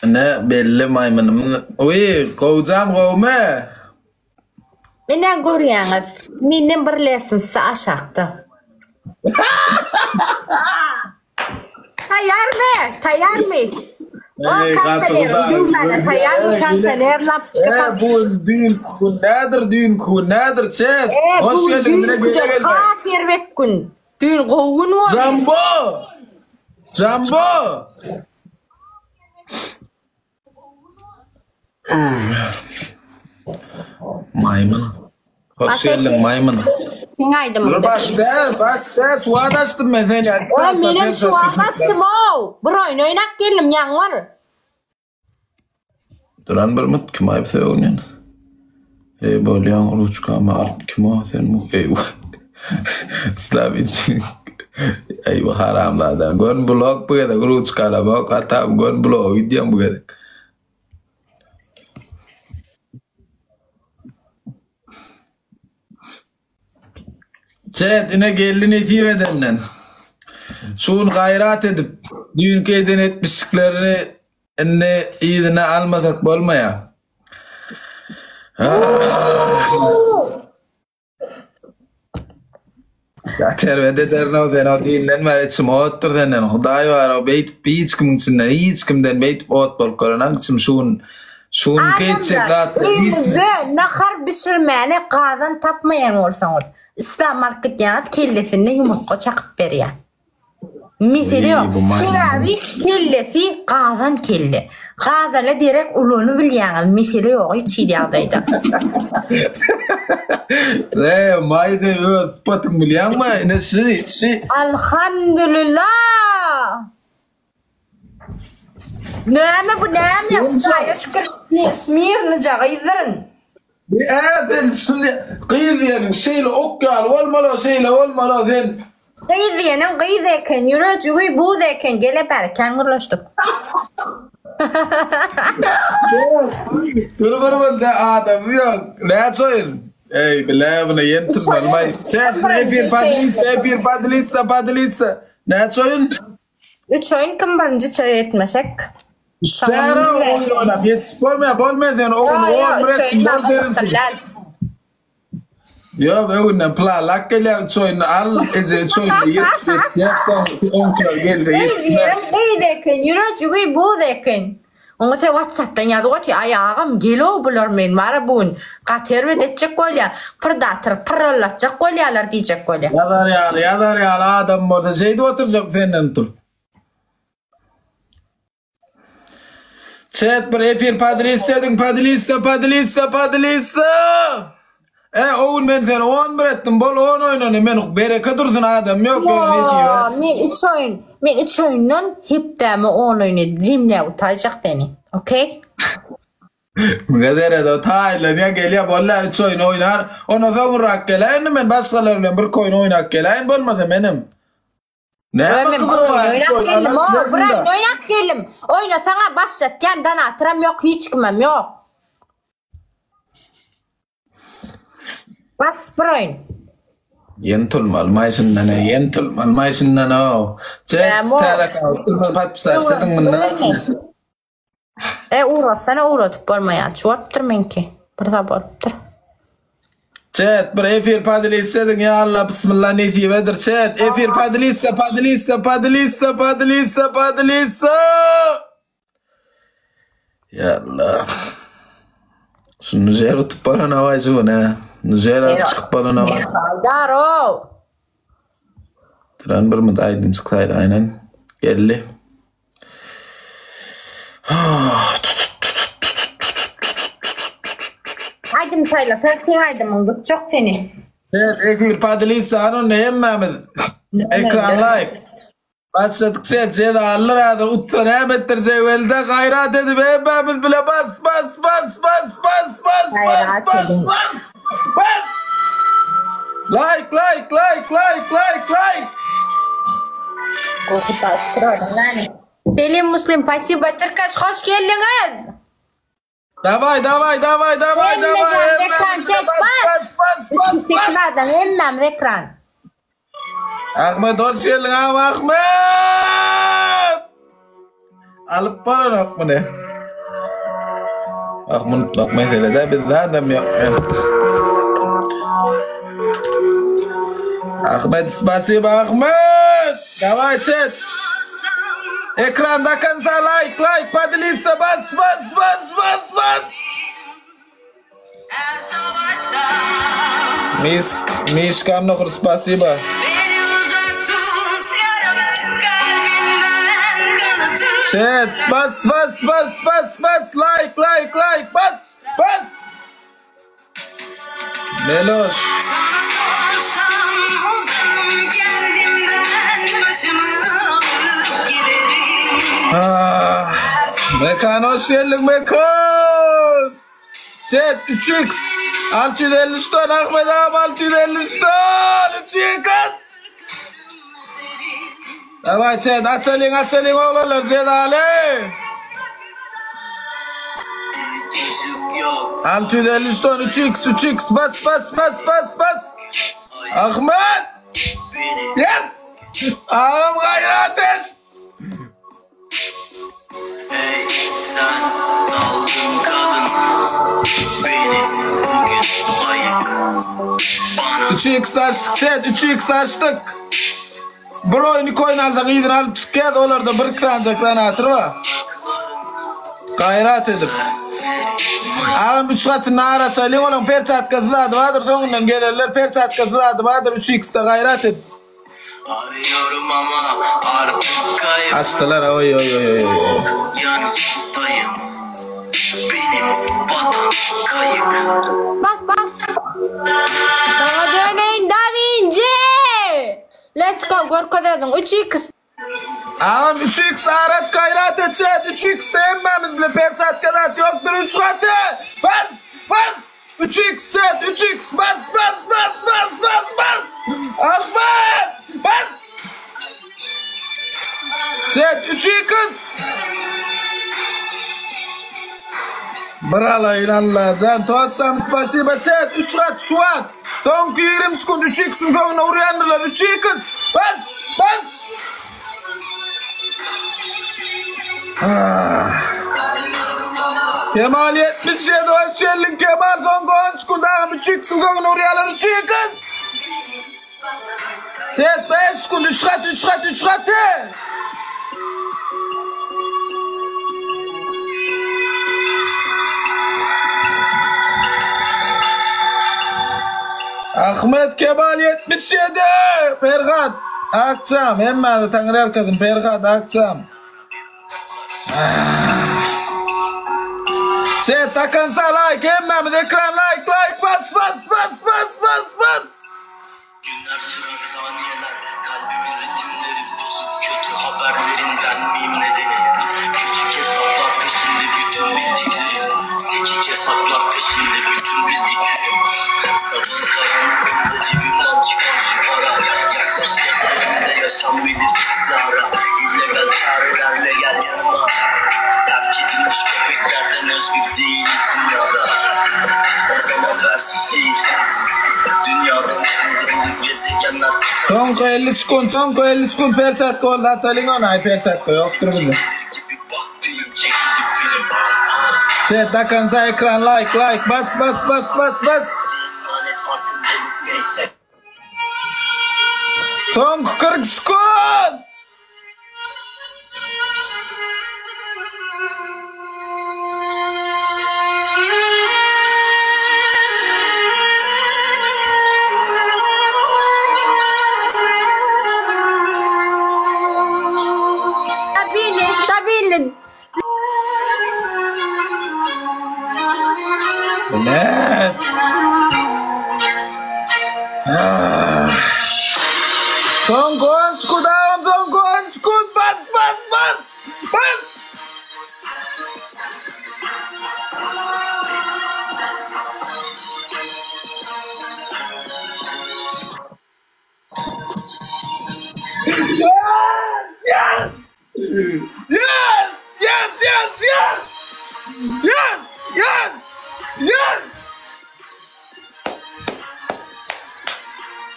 Ine belli maýmynym. Uý, gowjam gowmy? Ine görýäňiz, menden bir lesnsa aşakda. Taýýarmy? Taýýarmy? O kanseler döwmäne taýýarmy kanseler lapçka E, bu düýn gün nädir düýn gün nädir çet. E, Hoş bu geldiň gün ine düýnküden göle gelme. has erbet gün. Düýn gowy gün boldy. Jambo! Jambo! Maýmyn. Hoş geldiň maýmyn. Seň aýdymyň. Dur baş däl, baş däl, şu wagt açdym men seni. Oý, menem şu wagt açdym-ow. Bir oýun oýnap geldim, ýaňyr. Duran bir mut kim aýyp sögünýän. Eý bolýaň ruçkamy alyp kim o sen mu eý. Slawiç. Eý bu haramzada. Gön blok bu gezek ruçkalamok atam gön bloga gidýän bu gezek. Çet ine geldi nesip edenden. Şu gün gaýrat edip düýnki eden etmişliklerini Indi yzyna almasak bolmaýar. Ya terbet ederin o sen o dinden bäri içim otdur senden. Hudaý bar o beýdip hiç kimiň içinden hiç kimden beýdip ot bolup gören içim şu gün şu günki etjek Adamlar, zatlar hiç öýüňizde nahar bişirmäne gazan tapmaýan bolsaňyz, islam alyp gitýäňiz kellesinde ýumurtga çakyp berýär. Mesele ýok. Sebäbi kellesi gazan kelle. Gazana derek ulanybilýäňiz, mesele ýok hiç hili ýagdaýda. Eee, Maý sen öz sypatyňy bilýäňmi? Ine şi, şi. Alhamdulillah. Näme bu näme? Hudaýa şükür smirnyja gyzdyryn. Ä sen şuny gyz diýeniň şeýle ok ýaly bolmaly, şeýle bolmaly sen. Gyz diýeniň gyz eken, ýürejigi buz eken, gele bäri kän gürleşdik. Dur bir bende adamy ýok. Näçe oýun? Eý bile bile ýen turmaly. Çet efir podlisa efir podlisa podlisa. Näçe oýun? Üç oýun kim birinji üç oýun etmeşek. Täre oýun oýnap ýetişip bolmaýar bolmaýar sen o gün on bir etdim bol seniňki. Ýok öňünden planlap gelýär üç oýuny al eje üç oýunda ýetişip ýetişýär soň oňkiler gelse ýetişmez. Gyz eken ýürejigi buz eken. Oňa sen whatsappdan ýazyp otyr aý agam gelow bular men bara bu gün gaty erbet etjek bolýa pyrdatyr pyrrallatjak bolýalar diýjek bolýa. Ýazar ýaly ýazar ýaly adam bolsa şeýdip oturjak senden utulyp. Chat bir efir podlissa ediň podlissa podlissa podlissa. E o gün men seni 11 etdim bol 10 oýnany men bereke dursun adam ýok ýöne netibe. Men 3 oýun men 3 oýundan hepdäme 10 oýun edip jemläp utaýjak seni. Okey? Muňa serede taýlanýa gelýä bolla 3 oýun oýnar. Ondan soňrak geläýin indi men başgalar bilen bir oýun oýnap geläýin bolmasa menem. Näme Men gyzygy bir bar oýun üç oýnap oýun geldim alyp o. Bir bilersiň-de. oýun oýnap geldim. Oýnasaň-a başlatýan donatyram ýok hiç kimem ýok. Bas bir oýun. Ýen tulmaly maýşyndan e, ýen tulmaly maýşyndan o. Çet Näme o? täze akkaunt türkmen podpisat ediň mundan. E ugratsana ugradyp bolmaýar. Çuwapdyr meňki. Bir zat bolupdyr. Çet bir efir podlissa ediň ya Allah bismillah nesibedir çet efir podlissa podlissa podlissa podlissa podlissa. Ya Allah. Şu Nijer utup baran awaý şu ne? Nijer alyp çykyp baran awaý. Daro. Duran bir mut aýdym çyksaydy aýnan. Geldi. Aýdym saýla, sen seň aýdymyň tutjak seni. Evet, efir podlissa anony hemmämiz. Ekran like. Başladyk çet jezalylar häzir utsa näme etdirjek welde gaýrat edip hemmämiz bile bas bas bas bas bas bas bas bas bas bas like like like like like like Gowy şükür oğlum. Selim Muslim pasiba Tirkaş hoş geldiňiz. Daway daway daway daway daway Ekran çek bas. Bas bas bas bas. Ekran hemmämiz ekran. Ahmet hoş geldiň agam Ahmet! Alyp bolanok muny. Ah unutmak mesele de bizde adam yok. Ahmet spasibo Ahmet. Daway chat. Ekran do konca like like podelиться bas bas bas bas bas. Mis Mişkam nohur spasibo. Chat bas bas bas bas bas like like like bas bas. Meloş. Ah, Mekan hoş geldin Mekan. Chat 3x 653 ton Ahmet abi 653 ton 3x. Daway chat açalyň açalyň oglanlar jezaly. 653 ton 3x 3x bas bas bas bas bas. Ahmet. Yes. Agam gaýrat et. Ey sen dalgın kadın Beni bugün ayık Bana 3x açdyk chat 3x açdyk. Bir oýun iki oýun alsak yzyna alyp çykýas olarda bir iki sanjak zanatyr bar. Gaýrat edip. Agam üç gaty nar açalyň olaň perçatkasy zady bardyr soňundan gelerler perçatkasy zady bardyr üç x-de gaýrat et. Arıyorum ama artık kayıp Açdylar oý oý oý oý. Okyanustayım Benim batan kayık Bas bas. Saňa döneýin Da Vinci. Let's go görkez özüň 3x. Agam 3x araç gaýrat et chat 3x de hemmämiz bile perçatka zat ýokdur 3 gaty bas bas 3x chat 3x bas bas bas bas bas bas Ahmet bas Chat 3x Bir alaýyn Allajan Totsam spasiba chat 3 gat şu wagt Soňky 20 sekund 3x-iň soňuna urýandyrlar 3x bas bas Kemal 77 hoş geldin Kemal soňky 10 sekund agam 3x-iň soňuna urýarlar 3x Chat 5 sekund 3 gat 3 gat 3 gaty Ahmet Kemal 77 Perhat Akçam hemmäňize taňryýalkasyn Perhat Akçam Chat do konca like hemmämiz ekran like like bas bas bas bas bas bas Günler süren saniyeler Kalbimin ritimleri bozuk Kötü haberlerinden miyim nedeni Küçük hesaplar peşinde bütün bildiklerim Sikik hesaplar peşinde bütün bildiklerim Sabahın karanlığında cebimden çıkan şu para Yaklaş gözlerimde yaşam belirtisi ara İllegal çarelerle gel yanıma Terk edilmiş köpeklerden özgür değiliz dünyada O zaman ver şişeyi Dünyadan hızlı gezegenler Soňky 50 sekund soňky 50 sekund perçatka boldy atalyň ony aý perçatka ýokdur bizde. Gelir gibi bak film çekildi film Chat do konca ekran like like bas bas bas bas bas. Lanet farkındalık neyse Soňky 40 sekund. Stabilny stabilny. Bilet. Ah. Soňky 10 sekund agam soňky 10 sekund bas bas bas bas. Yes! Yes! Yes! Yes! Yes! Yes! Yes! Yes!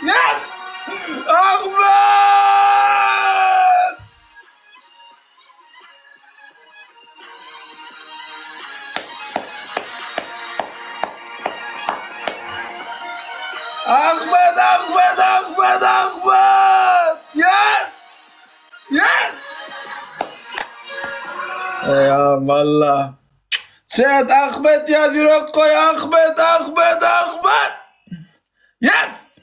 Yes! Ahmet! Ahmet Ahmet Ahmet Ahmet! Yes! Yes! Ey valla. Chat Ahmet yaz yürek koy Ahmet Ahmet Ahmet! Yes!